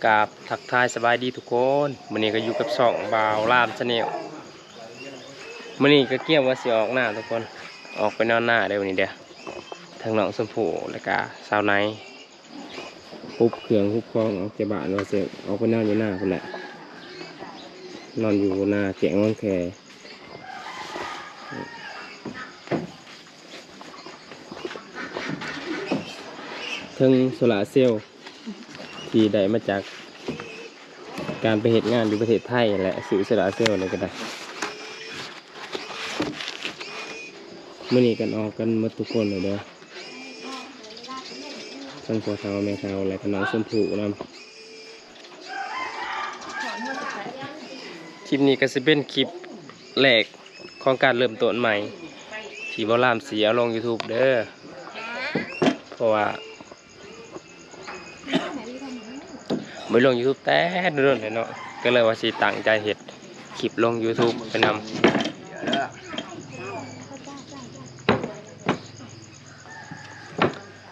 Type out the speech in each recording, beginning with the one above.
ກາບທັກທາຍສະບາຍດີທຸກຄົນ, ມື້ນີ້ກໍຢູ່ກັບຊ່ອງບ່າວລາມ Channel. ມື້ນີ້ກໍກຽມວ່າຊິອອກນາທຸກຄົນ, ອອກໄປນອນນາເດີ້ມື້ນີ້ເດີ້. ທັງນ້ອງຊົມພູ ແລ້ວກໍສາວໄນ ຮຸບເຄື່ອງຮຸບຂອງອອກຈາກບ້ານ ວ່າຊິອອກໄປນອນຢູ່ນາພຸ້ນແຫຼະ, ນອນຢູ່ນາແກ້ງວັງແຄ. ເທິງໂຊລາເຊວທີ່ໄດ້ມາຈາກການໄປເຮັດງານຢູ່ປະເທດໄທຫັ້ນແຫຼະ, ຊື້ໂຊລາເຊວນີ້ກໍໄດ້. ມື້ນີ້ກັນອອກກັນໝົດທຸກຄົນເລີຍເດີ້, ທັງພໍ່ເຖົ້າແມ່ເຖົ້າ ແລະກໍນ້ອງຊົມພູນຳ. ຄລິບນີ້ກໍຊິເປັນຄລິບແລກຂອງການເລີ່ມຕົ້ນໃໝ່ ທີ່ບ່າວລາມຊິເອົາລົງ YouTube ເດີ້, ເພາະວ່າບໍ່ໄດ້ລົງ YouTube ແຕ່ດົນໆແລ້ວເນາະ, ກໍເລີຍວ່າຊິຕັ້ງໃຈເຮັດຄລິບລົງ YouTube ໄປນຳ.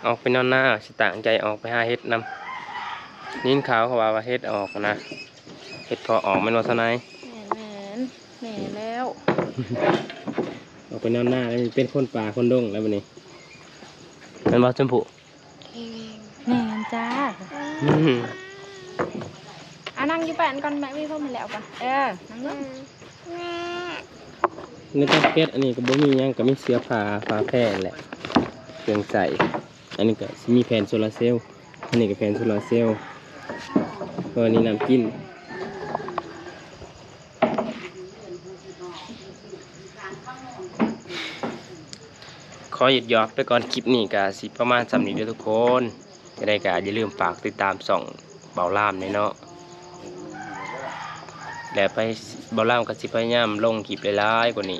ອອກໄປນອນນາ ຊິຕັ້ງໃຈອອກໄປຫາເຫັດນຳ. ຍິນຂ່າວເຂົາວ່າ ວ່າເຫັດອອກນະ, ເຫັດເຜາະອອກແມ່ນບໍ່ສາວໄນ? ແມ່ນໆ ແມ່ນແລ້ວ. ອອກໄປນອນນາແລ້ວ ເປັນຄົນປ່າຄົນດົງແລ້ວບັດນີ້, ແມ່ນບໍ່ ຊົມພູ? ແມ່ນຈ້າ. ອືມ ອ່ະ ນັ່ງຢູ່ແປ້ນກ່ອນ ແມ່ມີຜົມໃຫ້ແລ້ວກ່ອນ. ເອີ ນັ່ງລົງ. ໃນເຕົາແກັສອັນນີ້ກໍບໍ່ມີຫຍັງ, ກໍມີເສື້ອຜ້າ, ຜ້າແພນແຫຼະ, ເຄື່ອງໃຊ້. ອັນນີ້ກໍຊິມີແຜງໂຊລາເຊວ, ອັນນີ້ກໍແຜງໂຊລາເຊວ, ເພາະວ່ານີ້ນ້ຳກິນ. ຂໍຢຸດຢອກໄປກ່ອນ, ຄລິບນີ້ກໍຊິປະມານສ່ຳນີ້ເດີ້ທຸກຄົນ. ຈັ່ງໃດກໍຢ່າລືມຝາກຕິດຕາມຊ່ອງບ່າວລາມແດ່ເນາະ, ແລະ ໄປ ບ່າວລາມກໍຊິພະຍາຍາມລົງຄລິບຫຼາຍໆກວ່ານີ້.